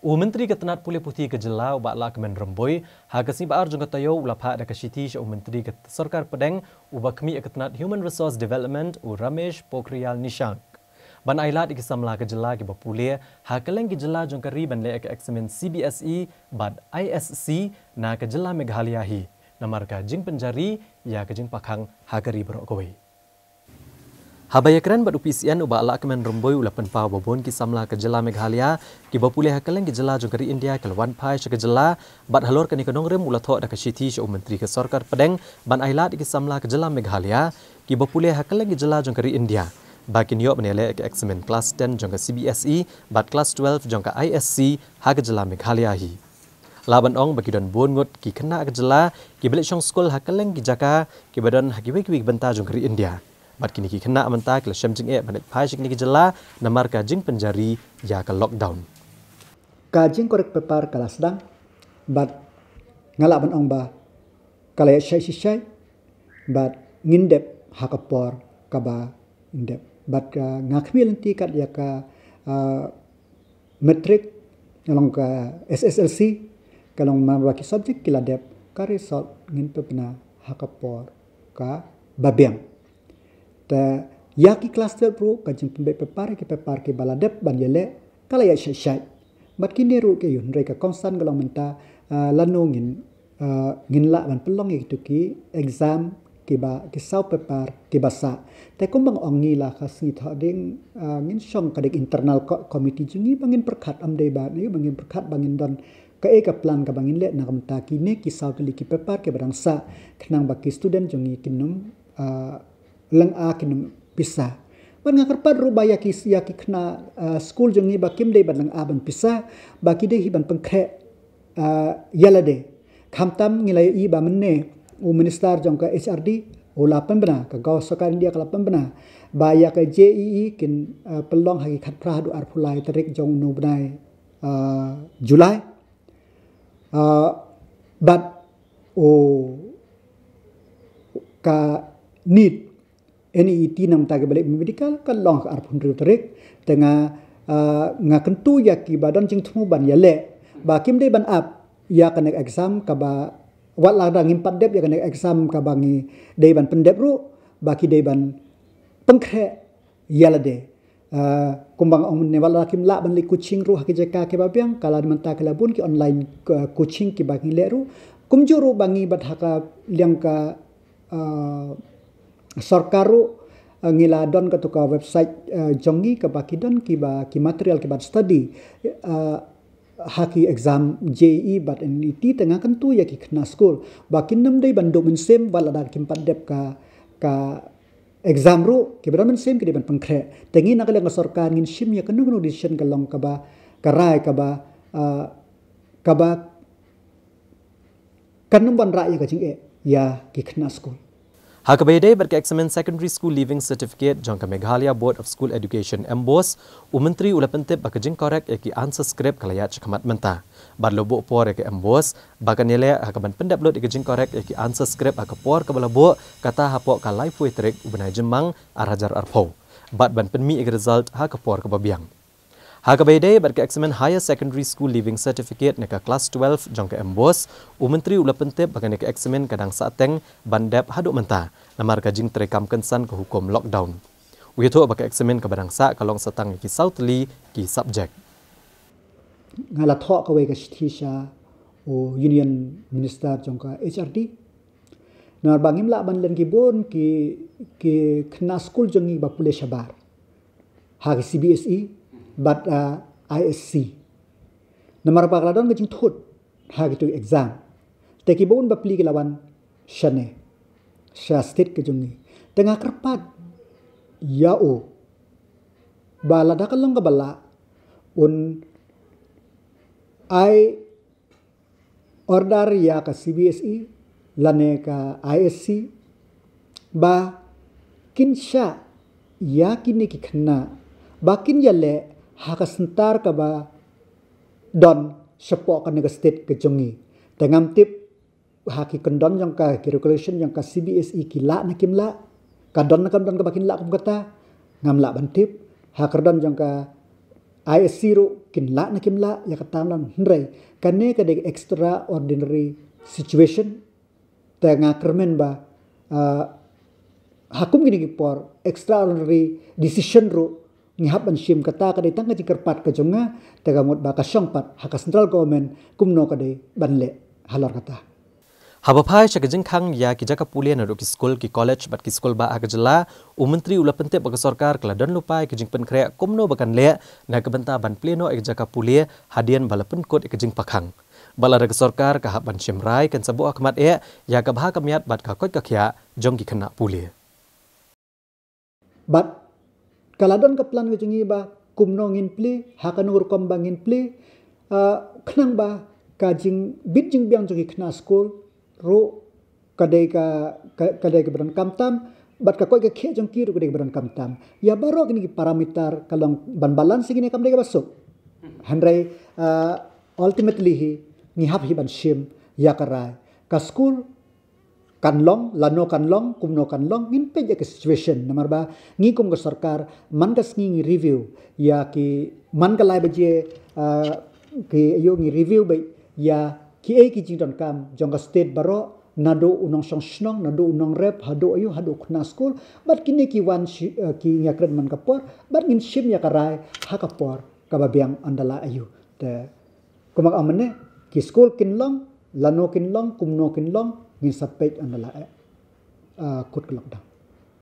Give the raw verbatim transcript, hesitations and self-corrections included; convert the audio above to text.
U Myntri ka tnat pule puthi ka jylla u Bah Lahkmen Rymbui, ha ka sngi ba ar jong ka taïew u la phah da ka shithi sha u Myntri ka sorkar pdeng uba khmih ïa ka tnat Human Resource Development u Ramesh Pokhriyal Nishank ban ailad ïa ki samla ka jylla kiba pule ha kylleng ki jylla jong ka ri ban leh ïa ka eksamin C B S E bad I S C na ka jylla Meghalaya hi, namar ka jingpynjari ïa ka jingpakhang ha ka ri baroh kawei. Haba ïakren bad u P C N u Bah Lahkmen Rymbui u la pynpaw ba bun ki samla ka jylla Meghalaya kiba pule ha kylleng ki jylla jong ka ri India ki la wan phai sha ka jylla, bad halor kane ka nongrim u la thoh da ka shithi sha u Myntri ka sorkar pdeng ban ailad ïa ki samla ka jylla Meghalaya kiba pule ha kylleng ki jylla jong ka ri India ba kin ïoh ban ïaleh ïa ka eksamin klas ten jong ka C B S E bad klas twelve jong ka I S C ha ka jylla Meghalaya hi. Lah ban ong ba ki don bun ngut ki khynnah ka jylla kiba leit shong skul ha kylleng ki jaka kiba don ha kiwei kiwei ki bynta jong ka ri India. Bad kine ki khynnah mynta ki la shem jingeh ban leit phai sha kine ki jylla namar ka jingpynjari ïa ka lockdown. Ka jingkorek paper ka la sdang bad nga lah ban ong ba ka la ïaid shai shai bad ngin dep ha ka por kaba ngin dep. Bad ka nga khmih lynti kat ïa ka, ah, matric, ka long ka S S L C, ka long namar ba ki subject ki la dep, ka result ngin pynbna ha ka por kaba biang. Te ïa ki klas twelve ruh ka jingpynbeit paper, ki paper kiba la dep ban ïaleh ka la ïaid shai shai. Bad kine ruh ki ïoh, hynrei ka concern ka long mynta, ah, lano ngin, ah, ngin lah ban pynlong ïa kitu ki exam kiba, ki saw paper kiba sah. Te kumba nga ong, ngi la ka sngi thoh ding, ah, ngin shong ka dei internal co-, committee jong ngi ba ngin pyrkhat, ym dei ba, ïa, ba ngin pyrkhat ba ngin don kaei ka plan kaba ngin leh na ka bynta kine ki saw tylli ki paper kiba dang sah, khnang ba ki student jong ngi kin ym, ah, lynga, kin ym pisa. Bad nga kyrpad ruh ba ïa ki, ïa ki khynnah, ah, skul jong ngi ba kim dei ban lynga ban pisa, ba ki dei hi ban pynkhreh, ah, ïa lade. Khamtam ngi la ïohi ba mynne u minister jong ka H R D u la pynbna, ka gov-, sorkar India ka la pynbna ba ïa ka J E E kin, ah, pynlong ha ki khatphra haduh arphew lai tarik jong une u bnai, ah, July. Ah, bad u ka NEET, N E E T namar ta kiba leh medical ka long ha ka arphew hynriew tarik. Te nga, ah, nga kyntu ïa kiba don jingthmu ban ïaleh ba kim dei ban ap ïa kane ka exam kaba, wat lada ngim pat dep ïa kane ka exam kaba ngi dei ban pyndep ruh, ba ki dei ban pynkhreh ïa lade. Ah, kumba nga ong mynne, wat la kim lah ban leit coaching ruh ha ki jaka kiba biang, ka la mynta ki la bun ki online, ah, coaching kiba ngi leh ruh. Kumjuh ruh ba ngi bad ha ka liang ka, ah, sorkar ruh, ah, ngi la don katu ka website, ah, jong ngi kaba ki don kiba, ki material kiba study, ah, ha ki exam J E E bad N E E T. Te nga kyntu ïa ki khynnah skul ba kin ym dei ban duh mynsiem wat lada kim pat dep ka, ka exam ruh, kiba don mynsiem ki dei ban pynkhreh. Te ngi na ka liang ka sorkar ngin shim ïa kano kano decision ka long kaba, ka rai kaba, ah, kaba kan ym wanrah ïa ka jingeh ïa ki khynnah skul. Ha kaba ïadei bad ka eksamin Secondary School Leaving Certificate jong ka Meghalaya Board of School Education, MBOSE, u Myntri u la pyntip ba ka jingcorrect ïa ki answer script ka la ïaid shakhmat mynta. Bad la buh por ïa ka MBOSE ba kan ïaleh ha kaban pyndep lut ïa ka jingcorrect ïa ki answer script ha ka por kaba la buh, kata hapoh ka laiphew tarik u bnai Jymmang ar hajar arphew, bad ban pynmih ïa ka result ha ka por kaba biang. Ha kaba ïadei bad ka eksamin Higher Secondary School Leaving Certificate na ka klas twelve jong ka MBOSE, u Myntri u la pyntip ba kane ka eksamin ka dang sahteng ban dep haduh mynta namar ka jingtreikam kynsan ka hukum lockdown. U ïathuh ba ka eksamin kaba dang sah ka long sa tang ïa ki saw tylli ki subject. Nga la thoh kawei ka shithi sha u Union Minister jong ka H R D. Namar ba ngim lah ban len ki bun ki, ki khynnah skul jong ngi ba pule shabar ha ki C B S E bad, ah, I S C. Namar ba ka la don ka jingthut ha kitu ki exam. Te ki bun bapli ki la wan shane sha state ka jong ngi. Te nga kyrpad ïa u ba lada ka long kaba lah un ai order ïa ka C B S E lane ka I S C ba kin shah ïa kine ki khynnah ba kin ïaleh ha ka center kaba don shapoh kane ka state ka jong ngi. Te ngam tip ha ki kyndon jong ka, ki regulation jong ka C B S E ki lah ne kim lah, ka don ne kam don kaba kin lah kum kata, ngam lah ban tip. Ha ka kyndon jong ka I S C ruh kin lah ne kim lah ïa ka timeline, hynrei kane ka dei extraordinary situation. Te nga kyrmen ba, ah, ha kum kine ki por extraordinary decision ruh ngi hap ban shim. Kata ka dei tang ka jingkyrpad ka jong nga, te ka mut ba ka shong pat ha ka central government kumno ka dei ban leh halor kata. Haba phai sha ka jingkhang ïa ki jaka pule naduh ki skul, ki college bad ki skul bah ha ka jylla, u Myntri u la pyntip ba ka sorkar ka la don lypa ïa ka jingpynkhreh kumno ba kan leh na ka bynta ban plie noh ïa ka jaka pule hadien ba la pynkut ïa ka jingpakhang. Bad lada ka sorkar ka hap ban shim rai, kan sa buh ha khmat eh ïa ka bha ka miat bad ka koit ka khiah jong ki khynnah pule. Bad ka la don ka plan ka jong ngi ba kumno ngin plie, ha kano rukom ba ngin plie, ah, khnang ba ka jingbit jingbiang jong ki khynnah skul ruh ka dei ka, ka, ka dei kaba donkam tam, bad ka koit ka khiah jong ki ruh ka dei kaba donkam tam. Ïa baroh kine ki parameter ka long ban balance kine, kam dei kaba suk. Hynrei, ah, ultimately hi ngi hap hi ban shim ïa ka rai. Ka skul kan long, lano kan long, kumno kan long, ngin peit ïa ka situation. Namar ba ngi kum ka sorkar, man ka sngi ngi review ïa ki, man ka lai baje, ah, ki, ïoh ngi review beit ïa kiei ki jingdonkam jong ka state baroh, naduh u nongshong shnong, naduh u nongrep, haduh aïu, haduh khynnah skul. Bad kine ki wan shi-, ah, ki ngi ïakren man ka por, bad ngin shim ïa ka rai ha ka por kaba biang, ynda la aïu. Te kumba ka ong mynne, ki skul kin long, lano kin long, kumno kin long, ngin sa peit ynda la, eh, ah, kut ka lockdown.